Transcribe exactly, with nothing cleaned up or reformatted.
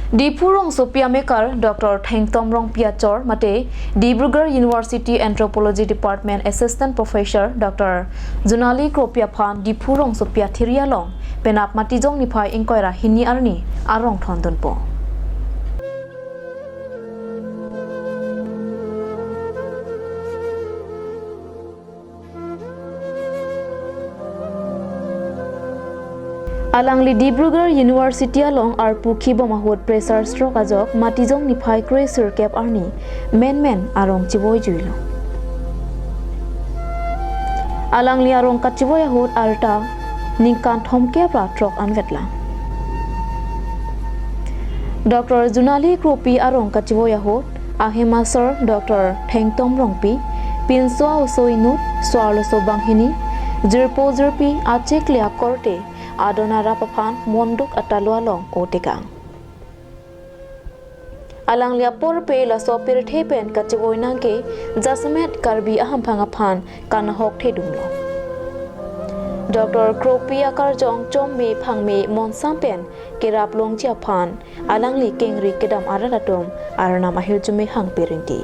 Diphu rongsopi amekar Doctor Thengtom Rongpi achor mate Dibrugarh University Anthropology Department Assistant Professor Doctor Junali Kropi aphan Diphu rongsopi athiri along penap Matijong niphai ingkoi ra hini arni arong thondunpo. Alangli Dibrugarh University along arpu khibom ahut pressure stroke ajok Matijong niphai kre sirkep arni menmen arong chevoi juilo. Alangli arong kachevoi ahut arta ningkan thomkep ra throk anvetlang. Doctor Junali Kropi arong kachevoi ahut ahem asor Doctor Thengtom Rongpi, pinso a-oso inut, so-arloso banghini, jirpo jirpi, achekli akorte, adon arap aphan monduk atalo along otekang. Alangli apor pe laso apirthe pen kachevoi nangke jasemet Karbi ahamphang aphan kanahok thedunlo. Doctor Kropi akarjong chomme phangme monsam pen kerap longji aphan alangli kengri kedam arat atum arnam ahirjume hangpir ingti.